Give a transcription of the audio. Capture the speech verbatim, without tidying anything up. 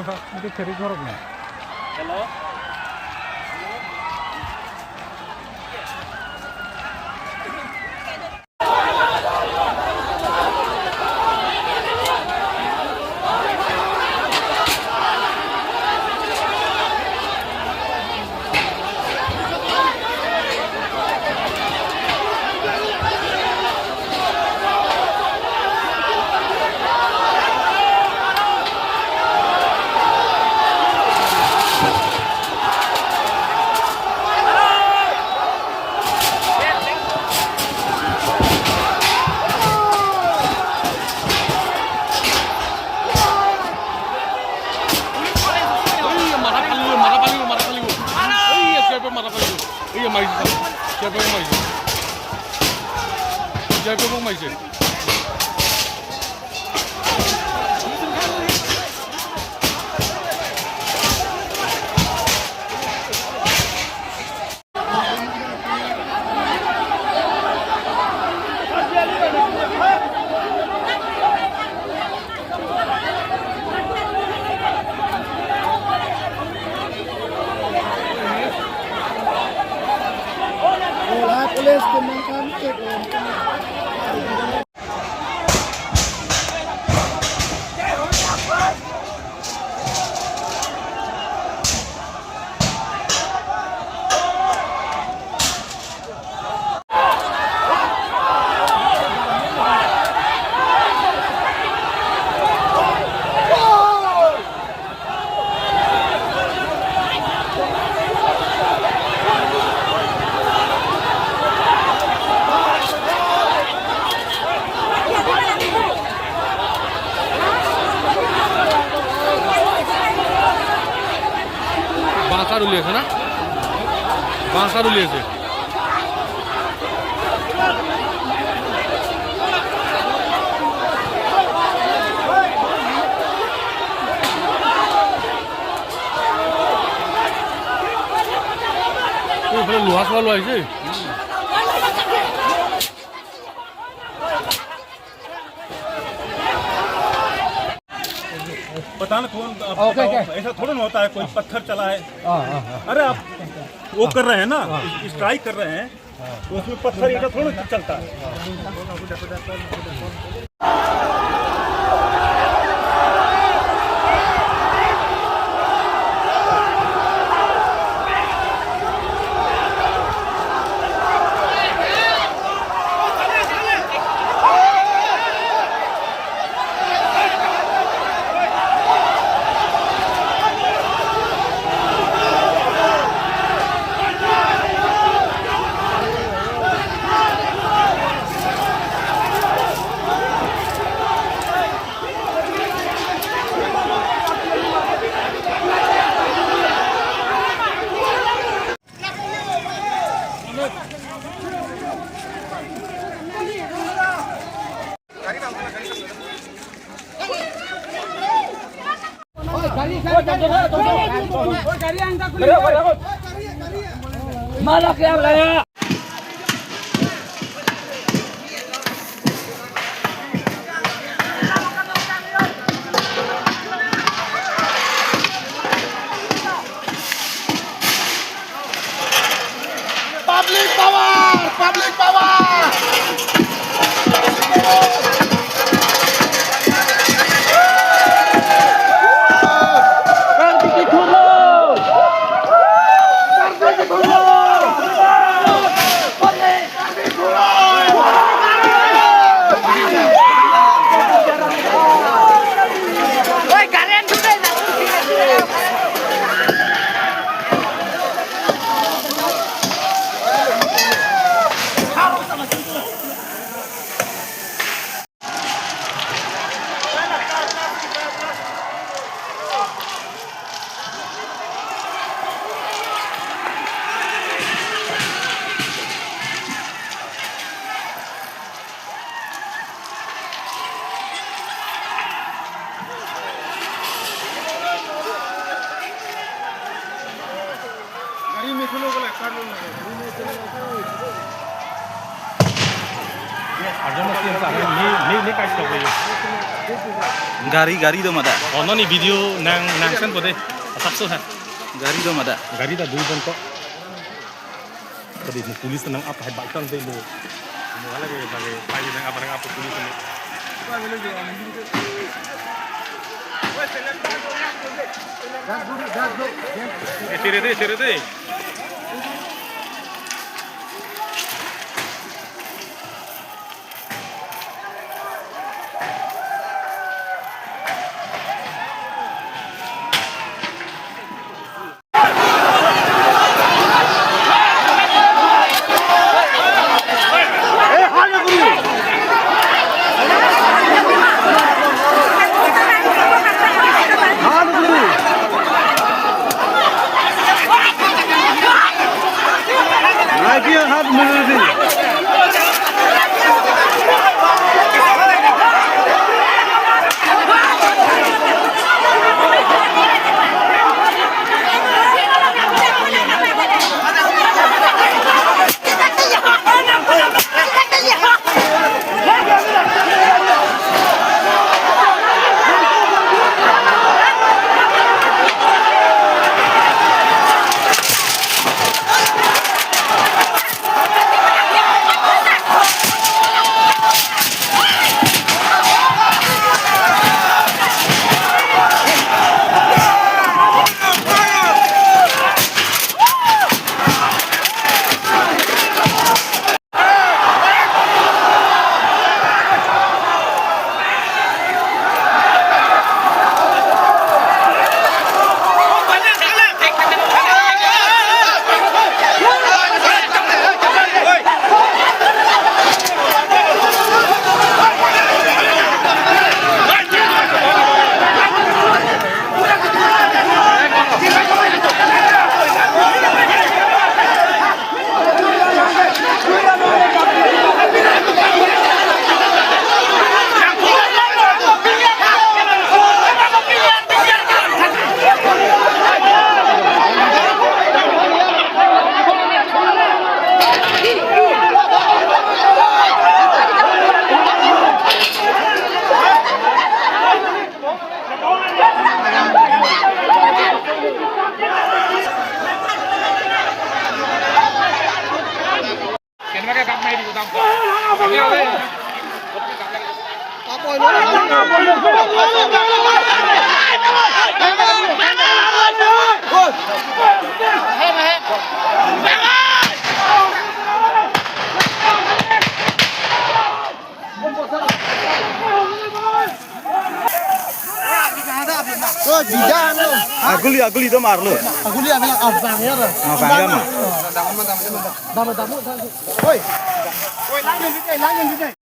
Ini kiri jorok nih. Hello. Iya, mara paliu, mara paliu, mara paliu. Iya, siapa mara paliu? Iya, maisi. Siapa yang maisi? Siapa yang maisi? Ola police teman kan cek. বাঁশ আৰ উলিয়াইছে না? বাঁশ আৰ উলিয়াইছে। এইফালে লোহা চোহা লৈ আহিছে। पता ना कौन, अब ओके, बताओ, ओके। ऐसा थोड़ा ना होता है, कोई पत्थर चला है। हाँ, हाँ, हाँ। अरे, आप वो कर रहे हैं ना, हाँ। स्ट्राइक कर रहे हैं, हाँ। तो उसमें पत्थर ईंटा थोड़ा चलता है। Public power! Public power! Arjun na siam sa, ni, ni, ni kai stok ni. Gari, gari do mada. Oh, non ni video nang, nang sen pode. Asap so ha. Gari do mada. Gari ta dui jon ko. Tadi mo police nang ap hai bike tang de mo. Mo hala ke bagi pai nang ap nang ap police ni. Eh, sire de, sire de. Oh, jida ano? Aguli, aguli do marlo. Aguli abang abang ya. Abang ya ma. Dama, dama, dama. Oi. Oi, langin dite, langin dite.